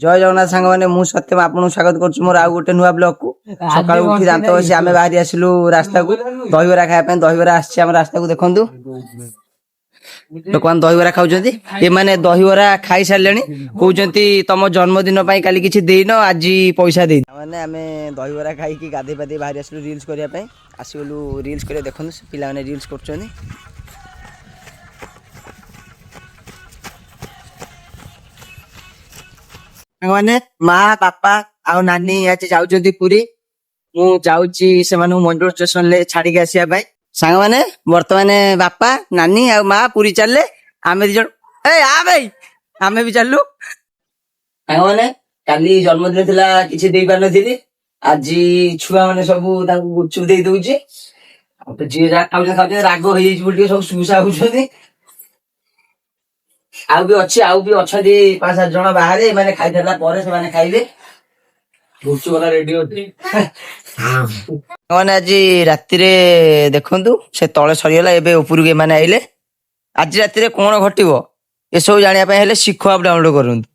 ଜୟ ଜଗନ୍ନାଥ ସାଙ୍ଗମାନେ, ମୁଁ ସତ୍ୟମ ଆପଣଙ୍କୁ ସ୍ୱାଗତ କରୁଛି ମୋର ଆଉ ଗୋଟେ ନୂଆ ବ୍ଲଗକୁ। ସକାଳୁ ଉଠି ଦାନ୍ତ ଘଷି ଆମେ ବାହାରି ଆସିଲୁ ରାସ୍ତାକୁ ଦହିବରା ଖାଇବା ପାଇଁ। ଦହିବରା ଆସିଛି ଆମ ରାସ୍ତାକୁ, ଦେଖନ୍ତୁ ଲୋକମାନେ ଦହିବରା ଖାଉଛନ୍ତି। ଏମାନେ ଦହିବରା ଖାଇ ସାରିଲେଣି, କହୁଛନ୍ତି ତମ ଜନ୍ମଦିନ ପାଇଁ କାଲି କିଛି ଦେଇନ, ଆଜି ପଇସା ଦେଇ। ମାନେ ଆମେ ଦହିବରା ଖାଇକି ଗାଧେଇ ପାଧେଇ ବାହାରି ଆସିଲୁ ରିଲ୍ସ କରିବା ପାଇଁ। ଆସିଗଲୁ ରିଲ୍ସ କରିବା। ଦେଖନ୍ତୁ ସେ ପିଲାମାନେ ରିଲ୍ସ କରୁଛନ୍ତି। ସାଙ୍ଗମାନେ, ମା ବାପା ଆଉ ନାନୀ ଆଜି ଯାଉଛନ୍ତି ପୁରୀ। ମୁଁ ଯାଉଛି ସେମାନଙ୍କୁ ମଞ୍ଜୁର ଷ୍ଟେସନରେ ଛାଡିକି ଆସିବା ପାଇଁ। ସାଙ୍ଗମାନେ, ବର୍ତ୍ତମାନ ବାପା ନାନୀ ଆଉ ମା ପୁରୀ ଚାଲିଲେ, ଆମେ ଦି ଜଣ ଏ ଆ ଭାଇ ଆମେ ବି ଚାଲିଲୁ। ସାଙ୍ଗମାନେ, କାଲି ଜନ୍ମଦିନ ଥିଲା, କିଛି ଦେଇପାରିନଥିଲି। ଆଜି ଛୁଆ ମାନେ ସବୁ ତାଙ୍କୁ ଗୁପଚୁପ ଦେଇ ଦଉଛି। ଆଉ ତ ଯିଏ ଯାହା ଖାଉଛନ୍ତି ଖାଉଛନ୍ତି, ରାଗ ହେଇଯାଇଛି ବୋଲି ଟିକେ ସବୁ ସୁସା ହଉଛନ୍ତି। ଆଉ ବି ଅଛି, ଆଉ ବି ଅଛନ୍ତି ପାଞ୍ଚ ସାତ ଜଣ ବାହାରେ। ଏମାନେ ଖାଇସାରିଲା ପରେ ସେମାନେ ଖାଇବେ। ଗୁପଚୁପ ବାଲା ରେଡି ଅଛି। ମାନେ ଆଜି ରାତିରେ ଦେଖନ୍ତୁ, ସେ ତଳେ ସରିଗଲା, ଏବେ ଉପରକୁ ଏମାନେ ଆଇଲେ। ଆଜି ରାତିରେ କଣ ଘଟିବ, ଏସବୁ ଜାଣିବା ପାଇଁ ହେଲେ ଶିଖ ଆପ୍ ଡାଉନଲୋଡ କରନ୍ତୁ।